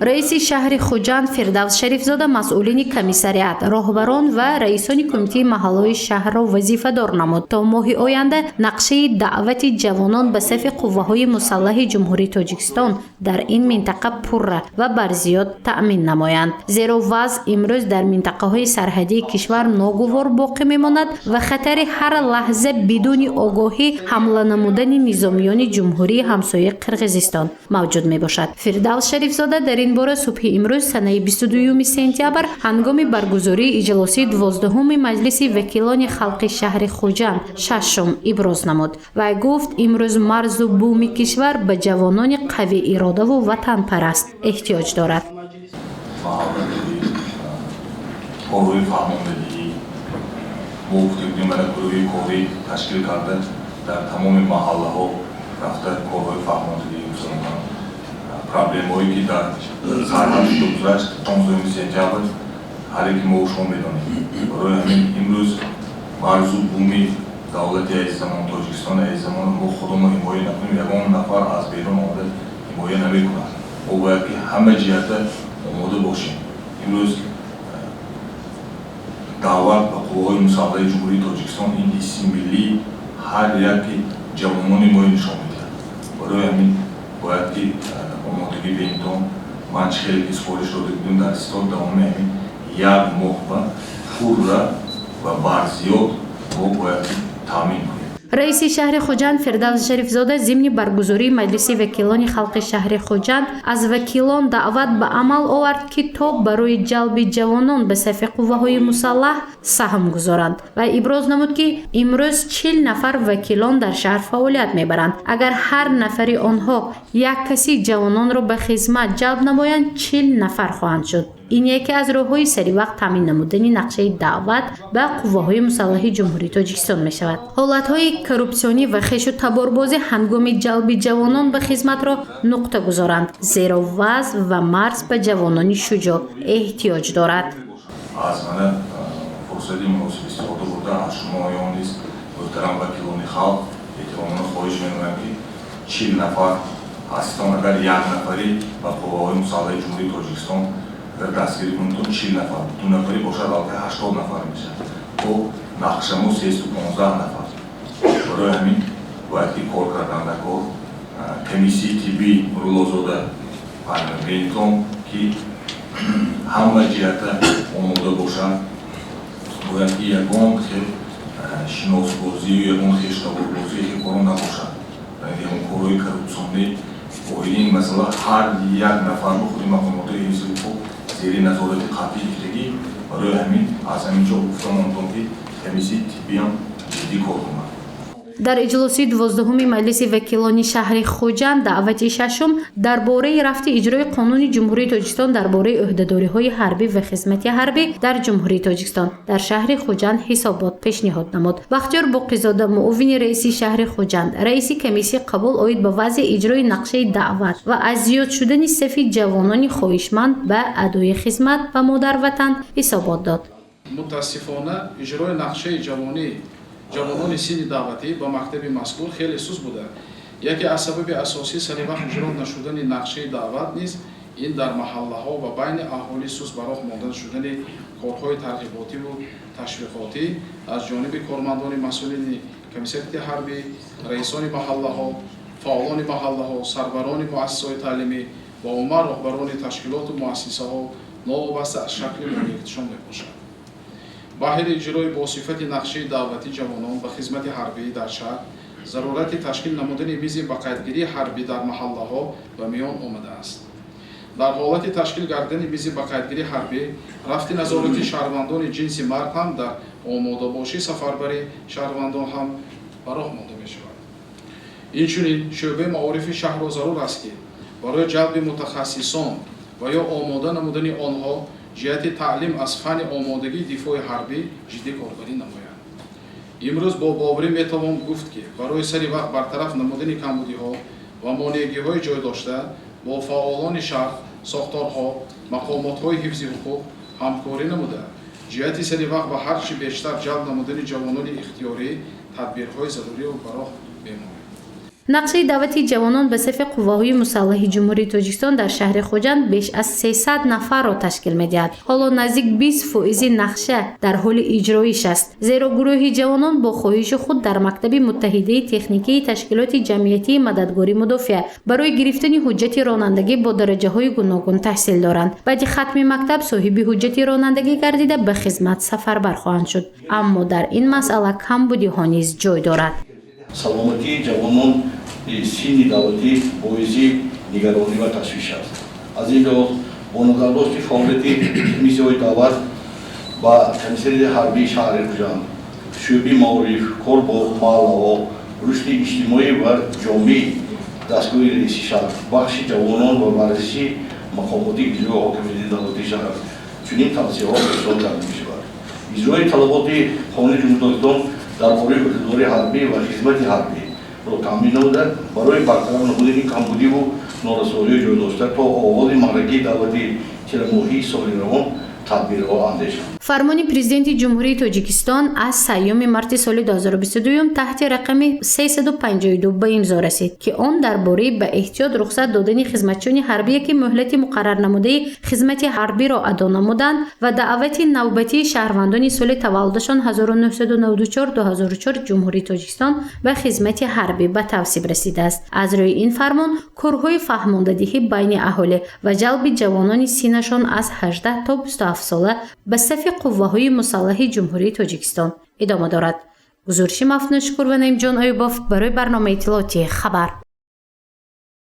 Раиси шаҳри Хуҷанд Фирдавс Шарифзода масъулини комиссариат, роҳбарон ва раисони кумитаи маҳаллаҳои шаҳрро вазифадор намуд, то моҳи оянда нақшаи даъвати ҷавонон ба сафи қувваҳои мусаллаҳи Ҷумҳурии Тоҷикистон дар ин минтақа пурра ва барзиёд таъмин намоянд, зеро вазъ имрӯз дар минтақаҳои сарҳадии кишвар ногувор боқӣ мемонад ва хатари ҳар лаҳза бидуни огоҳӣ ҳамла намудани низомиёни ҷумҳурии ҳамсояи Қирғизистон мавҷуд мебошад. Фирдавс Шарифзода дар ин бора субҳи имрӯз, санаи 22 сентябр, ҳангоми баргузории иҷлосии 12-уми Маҷлиси вакилони халқи шаҳри Хуҷанд шашум иброз намуд. Вай гуфт, имрӯз марзу буми кишвар ба ҷавонони қавииродаву ватанпараст эҳтиёҷ дорад. Маҳалладорӣ, корҳои фаҳмондадиҳӣ мо гуфта будем, мана гурӯҳи корӣ ташкил карда, дар тамоми маҳаллаҳо рафта, корҳои фаҳмондадиҳӣ гузаронанд. Проблемаҳое, ки дар сарҳад шуда гузашт 16 сентябр, ҳар яке мо шумо медонем. Барои ҳамин имрӯз марзу буми давлати азизамон, Тоҷикистони азизамон, мо худомо ҳимоя накунем, ягон нафар аз берун омада ҳимоя намекунад. Мо бояд ки ҳама ҷиҳата омода бошем. Имрӯз даъват ба қувваҳои мусаллаҳи Ҷумҳурии Тоҷикистон ин ҳисси миллии ҳар яки ҷавонони моро нишон медиҳад. Барои ҳамин бояд ки омодагӣ бинитон. Ман чӣ хеле ки супориш дода будем, дар штод давоми ҳамин як моҳ ба пурра ва барзиёд мо бояд ки таъмин кунем. Раиси шаҳри Хуҷанд Фирдавс Шарифзода зимни баргузории Маҷлиси вакилони халқи шаҳри Хуҷанд аз вакилон даъват ба амал овард, ки то барои ҷалби ҷавонон ба сафи қувваҳои мусаллаҳ саҳм гузоранд ва иброз намуд, ки имрӯз 40 нафар вакилон дар шаҳр фаъолият мебаранд. Агар ҳар нафари онҳо як каси ҷавононро ба хизмат ҷалб намоянд, 40 нафар хоҳанд шуд. Ин яке аз роҳҳои саривақт таъмин намудани нақшаи даъват ба қувваҳои мусаллаҳи Ҷумҳурии Тоҷикистон мешавад. Ҳолатҳои коррупсионӣ ва хешу таборбозӣ ҳангоми ҷалби ҷавонон ба хизматро нуқта гузоранд, зеро вазъ ва марз ба ҷавонони шуҷоъ эҳтиёҷ дорад. Аз мана фурсати муносиб истифода бурда, аз шумоён низ, муҳтарам вакилони халқ, эҳтиромона хоҳиш менамоям, ки 40 нафар ҳастон, агар як нафарӣ ба қувваҳои мусаллаҳи Ҷумҳурии Тоҷикистон агар дастгирӣ кунед, 40 нафар, ду нафарӣ бошад, аллакай 80 нафар мешавад. То нақшамо 315 нафар. Барои ҳамин бояд ки кор кардан дар кор комиссияи тиббӣ Нуруллозода бенитон, ки ҳама ҷиҳата омода бошад. Бояд ки ягон хел шиносбозию ягон хештаборбозӣ хел коро набошад, ягон корҳои коррупсионӣ. Оиди ин масъала ҳар як нафарро худи мақомотҳои ҳифзи ҳуқуқ зери назорати қатъӣ гирифтагӣ. Барои ҳамин аз ҳамин ҷо гуфта мондам, ки комиссияи тиббиам ҷиддӣ кор кунад. Дар иҷлосии 12-уми Маҷлиси вакилони шаҳри Хуҷанд даъвати шашум дар бораи рафти иҷрои Қонуни Ҷумҳурии Тоҷикистон дар бораи ӯҳдадориҳои ҳарбӣ ва хизмати ҳарбӣ дар Ҷумҳурии Тоҷикистон дар шаҳри Хуҷанд ҳисобот пешниҳод намуд. Бахтиёр Боқизода, муовини раиси шаҳри Хуҷанд, раиси комиссияи қабул, оид ба вазъи иҷрои нақшаи даъват ва аз зиёд шудани сафи ҷавонони хоҳишманд ба адои хизмат ба модарватан ҳисобот дод. Мутаассифона, иҷрои нақшаи ҷавонӣ ҷавонони синни даъватӣ ба мактаби мазкур хеле суст буда, яке аз сабаби асосии саривақт иҷро нашудани нақшаи даъват низ ин дар маҳаллаҳо ва байни аҳолӣ суст ба роҳ монда шудани корҳои тарғиботиву ташвиқотӣ аз ҷониби кормандони масъулини комиссариати ҳарбӣ, раисони маҳаллаҳо, фаъолони маҳаллаҳо, сарварони муассисаҳои таълимӣ ва умуман роҳбарони ташкилоту муассисаҳо, новобаста аз шакли молиятишон мебошад. Баҳри иҷрои босифати нақшаи даъвати ҷавонон ба хизмати ҳарбӣ дар шаҳр зарурати ташкил намудани мизи бақайдгирии ҳарбӣ дар маҳаллаҳо ба миён омадааст. Дар ҳолати ташкил гардидани мизи бақайдгирии ҳарбӣ, рафти назорати шаҳрвандони ҷинси мард ҳам дар омодабошии сафарбарии шаҳрвандон ҳам ба роҳ монда мешавад. Инчунин шӯъбаи маорифи шаҳрро зарур аст, ки барои ҷалби мутахассисон ва ё омода намудани онҳо ҷиҳати таълим аз фанни омодагии дифои ҳарбӣ ҷиддӣ корбарӣ намояд. Имрӯз бо боварӣ метавон гуфт, ки барои сари вақт бартараф намудани камбудиҳо ва монеагиҳои ҷой дошта бо фаъолони шаҳр, сохторҳо, мақомотҳои ҳифзи ҳуқуқ ҳамкорӣ намуда, ҷиҳати сари вақт ва ҳарчи бештар ҷалб намудани ҷавонони ихтиёрӣ тадбирҳои заруриро ба роҳ мемонем. Нақшаи даъвати ҷавонон ба сафи қувваҳои мусаллаҳи Ҷумҳурии Тоҷикистон дар шаҳри Хуҷанд беш аз 300 нафарро ташкил медиҳад. Ҳоло наздик 20% нақша дар ҳоли иҷроиш аст, зеро гурӯҳи ҷавонон бо хоҳиши худ дар мактаби муттаҳидаи техникии ташкилоти ҷамъиятии мададгори мудофиа барои гирифтани ҳуҷҷати ронандагӣ бо дараҷаҳои гуногун таҳсил доранд. Баъди хатми мактаб соҳиби ҳуҷҷати ронандагӣ гардида, ба хизмат сафарбар хоҳанд шуд. Аммо дар ин масъала камбудиҳо низ ҷой дорад. Саломатии ҷавонон синни даъватӣ боиси нигаронӣ ва ташвиш аст. Аз ин лиҳоз, бо назардошти фаъолияти комиссияҳои даъват ба комиссариати ҳарбии шаҳри Хуҷанд, шӯъбаи маориф, кор бо маҳаллаҳо, рушди иҷтимоӣ ва ҷомеи дастгоҳи раиси шаҳр, бахши ҷавонон ва варзиши мақомоти иҷрои ҳокимияти давлатии шаҳр чунин тавсияҳо пешниҳод карда мешавад: иҷрои талаботи Қонуни Ҷумҳурии Тоҷикистон дар бораи ӯҳдадории ҳарбӣ ва хизмати ҳарбиро таъмин намуда, барои бартараф намудани камбудиву норасоиҳои ҷой дошта то оғози маъракаи даъвати тирамоҳии соли равон тадбирҳо андешанд. Фармони Президенти Ҷумҳурии Тоҷикистон аз 3 марти соли 2022 таҳти рақами 352 ба имзо расид, ки он дар бораи ба эҳтиёт рухсат додани хизматчиёни ҳарбие, ки муҳлати муқаррарнамудаи хизмати ҳарбиро адо намуданд, ва даъвати навбатии шаҳрвандони соли таваллудашон 1994-2004 Ҷумҳурии Тоҷикистон ба хизмати ҳарбӣ ба тавсиб расидааст. Аз рӯи ин фармон корҳои фаҳмондадиҳӣ байни аҳолӣ ва ҷалби ҷавонони синнашон аз 18 то 27 сола ба сафи қувваҳои мусаллаҳи Ҷумҳурии Тоҷикистон идома дорад. Гузориши Мафнушкур ва Наимҷон Аюбов барои барномаи иттилоотии «Хабар».